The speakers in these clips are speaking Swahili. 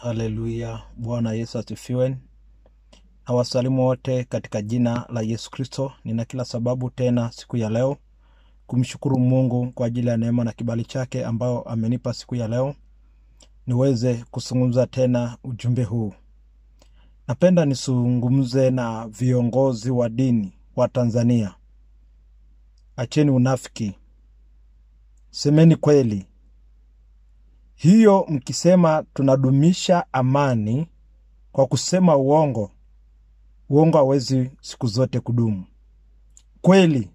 Haleluya, Bwana Yesu asifiwe. Na wasalimu wote katika jina la Yesu Kristo. Nina kila sababu tena siku ya leo kumshukuru Mungu kwa ajili ya neema na kibali chake ambao amenipa siku ya leo niweze kuzungumza tena ujumbe huu. Napenda nisungumze na viongozi wa dini wa Tanzania. Acheni unafiki, semeni kweli. Hiyo mkisema tunadumisha amani kwa kusema uongo, uongo hauwezi siku zote kudumu. Kweli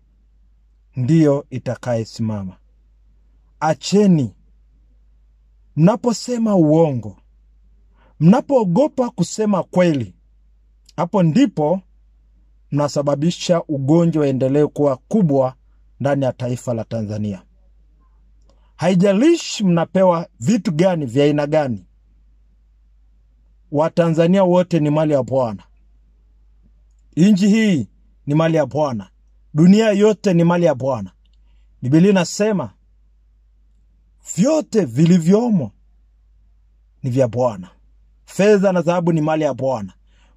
ndiyo itakayesimama. Acheni mnaposema uongo, mnapoogopa kusema kweli, hapo ndipo mnasababisha ugonjwa endelee kuwa kubwa ndani ya taifa la Tanzania. Haijalishi mnapewa vitu gani vya aina gani, Watanzania wote ni mali ya Bwana. Nchi hii ni mali ya Bwana, dunia yote ni mali ya Bwana. Biblia inasema vyote vilivyomo ni vya Bwana, fedha na dhahabu ni mali ya Bwana.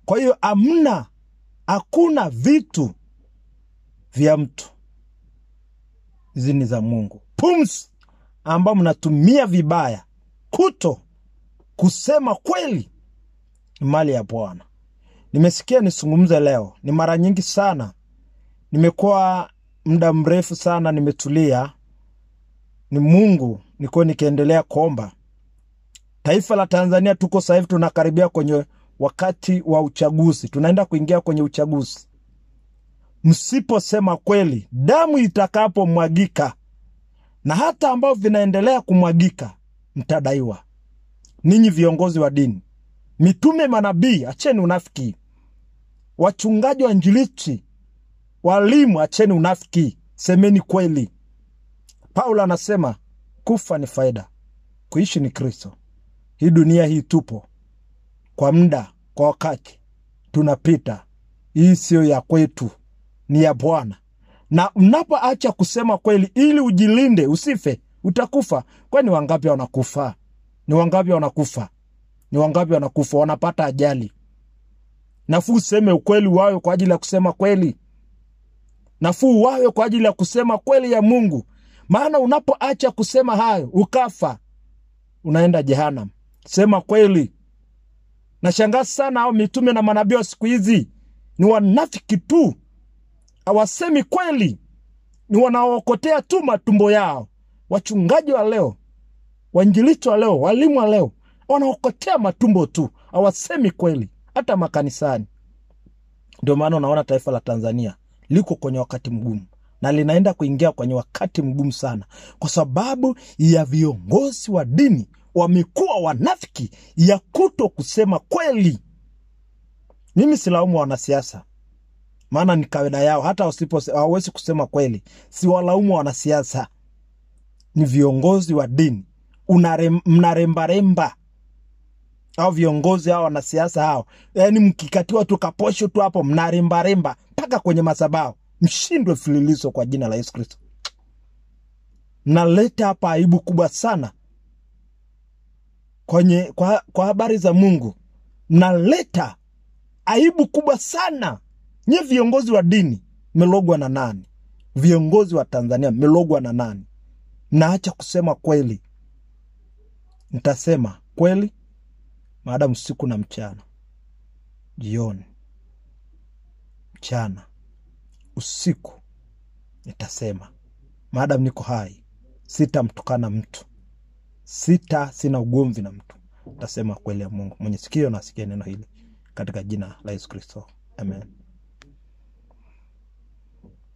Kwa hiyo hakuna vitu vya mtu, hizi ni za Mungu. Pumzi ambao mnatumia vibaya kuto kusema kweli ni mali ya Bwana. Nimesikia nisungumze leo. Ni mara nyingi sana nimekuwa muda mrefu sana nimetulia, ni Mungu niko nikiendelea kuomba. Taifa la Tanzania tuko sasa hivi tunakaribia kwenye wakati wa uchaguzi, tunaenda kuingia kwenye uchaguzi. Msiposema kweli, damu itakapomwagika na hata ambao vinaendelea kumwagika, mtadaiwa. Ninyi viongozi wa dini, mitume, manabii, acheni unafiki. Wachungaji, wainjilisti, walimu, acheni unafiki, semeni kweli. Paulo anasema kufa ni faida, kuishi ni Kristo. Hii dunia hii tupo kwa muda, kwa wakati tunapita. Hii sio ya kwetu, ni ya Bwana. Na mnapoacha kusema kweli ili ujilinde usife, utakufa. Kwani wangapi wanakufa? Ni wangapi wanakufa? Ni wangapi wanakufa? Wanapata ajali. Nafuu useme ukweli wawe kwa ajili ya kusema kweli. Nafuu wawe kwa ajili ya kusema kweli ya Mungu. Maana unapoacha kusema hayo ukafa, unaenda jehanamu. Sema kweli. Nashangaa sana hao mitume na manabii wa siku hizi ni wanafiki tu, hawasemi kweli, ni wanaokotea tu matumbo yao. Wachungaji wa leo, wainjilisti wa leo, walimu wa leo wanaokotea matumbo tu, hawasemi kweli hata makanisani. Ndio maana unaona taifa la Tanzania liko kwenye wakati mgumu na linaenda kuingia kwenye wakati mgumu sana, kwa sababu ya viongozi wa dini wamekuwa wanafiki ya kuto kusema kweli. Mimi silaumu wanasiasa, maana ni kawaida yao, hata hawawezi kusema kweli. Siwalaumu wanasiasa, ni viongozi wa dini. Mnarembaremba hao viongozi hao, wanasiasa hao, yaani mkikatiwa tu kaposho tu hapo mnarembaremba mpaka kwenye madhabahu. Mshindwe fililizo kwa jina la Yesu Kristo. Mnaleta hapa aibu kubwa sana kwenye kwa habari za Mungu. Mnaleta aibu kubwa sana. Nye viongozi wa dini mmelogwa na nani? Viongozi wa Tanzania mmelogwa na nani? Mnaacha kusema kweli. Nitasema kweli maadamu usiku na mchana, jioni, mchana, usiku, nitasema maadamu niko hai. Sitamtukana mtu, sina ugomvi na mtu. Nitasema kweli ya Mungu. Mwenye sikio na asikie neno hili katika jina la Yesu Kristo. Amen.